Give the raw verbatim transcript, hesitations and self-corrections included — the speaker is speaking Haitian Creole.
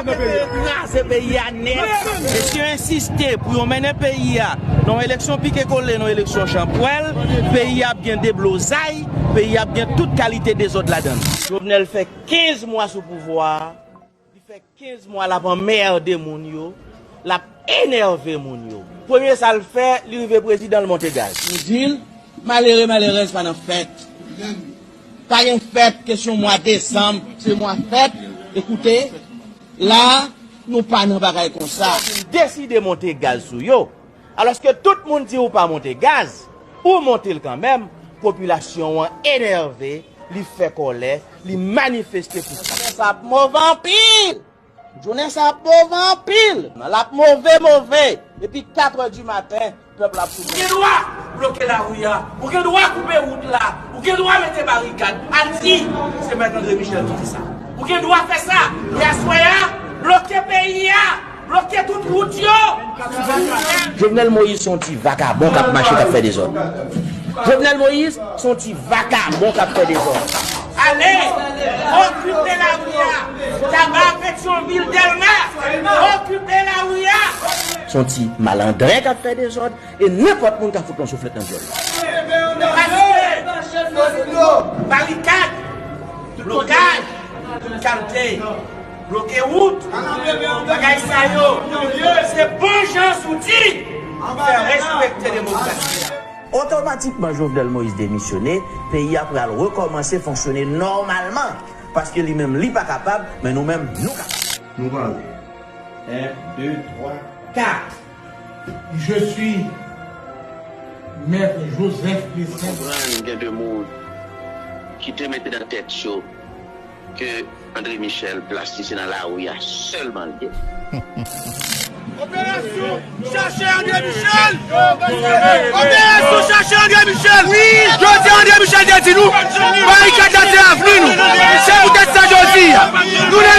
Kraze peyi a nèt. E si yo ensiste pou yo mennen peyi a nan yon eleksyon pike kole, nan yon eleksyon chanpwèl, peyi a ap gen deblozay, peyi a ap gen tout kalite dezòd ladan l. Jovenel fè kenz mwa sou pouvwa a, li fè kenz mwa l ap anmède moun yo, l ap enève moun yo. Premye sa l fè, li rive prezidan, l monte gaz. Nou di l, malere, malerèz pa nan fèt. Pa gen fèt, kesyon mwa desanm, se mwa fèt. Ekoute, la, nou pa nan bagay konsa. Li deside monte gaz sou yo. Alòske tout moun di ou pa monte gaz, ou monte l kanmenm, popilasyon an enève, li fè kòlè, li manifeste pou sa. Sa ap move anpil! Jounen sa ap move anpil. L ap move, move. Depi kat è di maten, pèp la ap soufri. Ou gen dwa bloke lari a. Ou gen dwa koupe wout la. Ou gen dwa mete barikad. Al di, se Mèt André Michel ki di sa. Ou gen dwa fè sa. E aswè a, bloke peyi a. Bloke tout wout yo. Jovenel Moïse se yon ti vakabon k ap mache, k ap fè dezòd. Jovenel Moïse se yon ti vakabon k ap fè dezòd. Ale, okipe lari a. Taba, Petyonvil, Dèlma, okipe lari a. Se yon ti malandren k ap fè dezòd e nenpòt moun ka fout yon souflèt nan dyòl. Paske barikad, blokaj, tout kalte, bloke wout, bagay sa yo, se bon jan zouti pou fè respekte demokrasi a. Otomatikman Jovenel Moïse demisyone, peyi a pral rekòmanse fonksyone nòmalman. Paske li menm, li pa kapab, men nou menm, nou kapab. Nou pale. En, de, twa, kat. Je suis Maître Joseph Clestin. Konprann gen de moun ki te mete nan tèt yo ke André Michel plas li se nan lari a sèlman l ye. Operasyon chache André Michel! Operasyon chache André Michel! Wi, jodi a André Michel te di nou, barikad la se avni nou. Se poutèt sa jodi a, nou leve